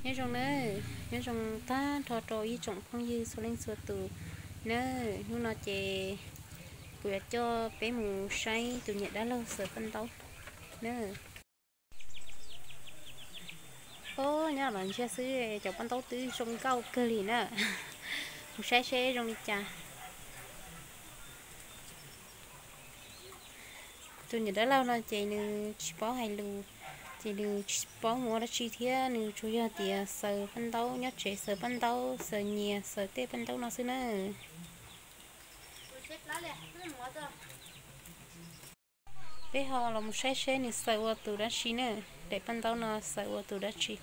Nyob zoo na, nyob zoo tag nrho rau ib tsoom phooj ywg txhua leej txhua tus na. Hnub no ces kuv yuav coj peb mus saib tus niam dab laug xaws paj ntaub na. Os, nyob los ntsia xwb cov paj ntaub twb zoo nkauj kawg li na. Mus saib seb zoo li cas. Tus niam dab laug no ces nws tsis paub hais lus, ces nws tsis paub mus ua dab tsi thiab, nws tsuas yog tias xaws paj ntaub nyob tsev, xaws paj ntaub, xaws nyias, xaws tej paj ntaub no xwb na. Peb ho los mus saib seb nws xaws ua tus dab tsi na, daim paj ntaub no xaws ua tus dab tsi.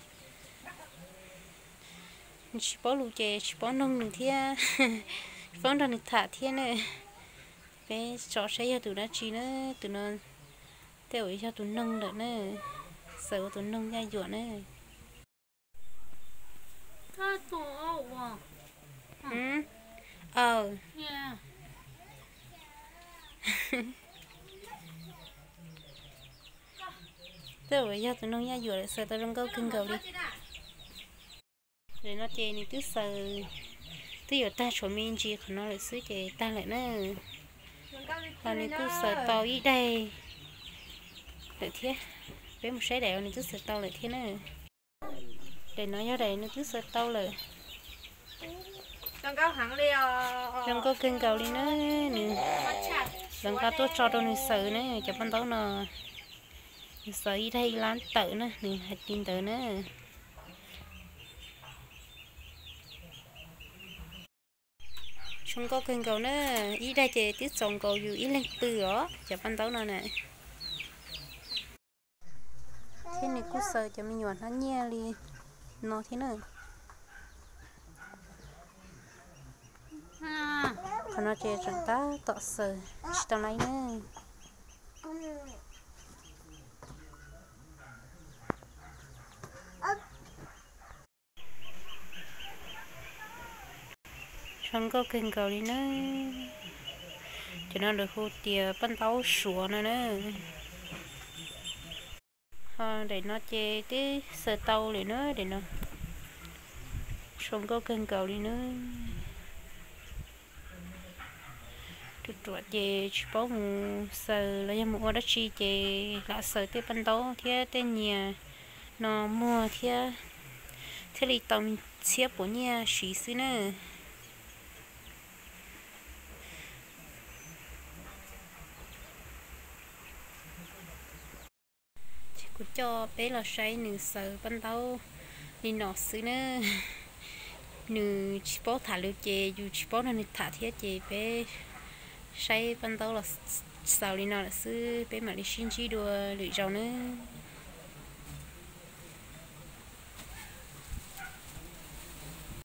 Nws tsis paub lus ces tsis paub noog nws thiab, tsis paub nrog nws tham thiab na. Peb tso saib yog tus dab tsi na, tus no tej zaum yog tus noog lawm na, xaws ua tus noog yaj yuam na. Tej zaum yog tus noog yaj yuam lawm, xaws tau zoo nkauj kawg nkaus li. Nim no ces nws twb xaws, twb yuav tag, tshuav me ntsis qhov no lawm xwb ces tag lawm na. Ho nws kuj xaws tau ib daim lawm thiab. Peb mus saib daim uas nws twb xaws tau lawm thiab na. Daim no yog daim nws twb xaws tau lawm. Zoo nkauj kawg nkaus li na. Nws, lawv nqa tuaj tso rau nws xaws na, cov paj ntaub no. Nws xaws ib daim ib lab tawm na, nws hais li ntawd na. Zoo nkauj kawg nkaus na, ib daim ces twb txaus nkaus yus ib leeg pw os, cov paj ntaub no na. Thiab nws kuj xaws cov me nyuam hnab nyiaj li no thiab na. Qhov no ces tseem tab tom xaws tsis tau li na. Zoo nkauj kawg nkaus li na. Cov no lawv hu tias paj ntaub suav no na. Ho daim no ces twb xaws tau lawm na, daim no zoo nkauj kawg nkaus li na. Tus ruam ces tsis paub mus xaws los yog mus ua dab tsi ces lam xaws tej paj ntaub thiab tej nyias no muag thiab, thiaj li tau txhiab puas nyiaj siv xwb na. Ces kuv coj peb los saib nws xaws paj ntaub li no xwb na. Nws tsis paub tham lus ces yus tsis paub nrog nws tham thiab ces peb saib paj ntaub los xaus li no lawm xwb, peb mam li sib ntsib dua lwm zaus nawb.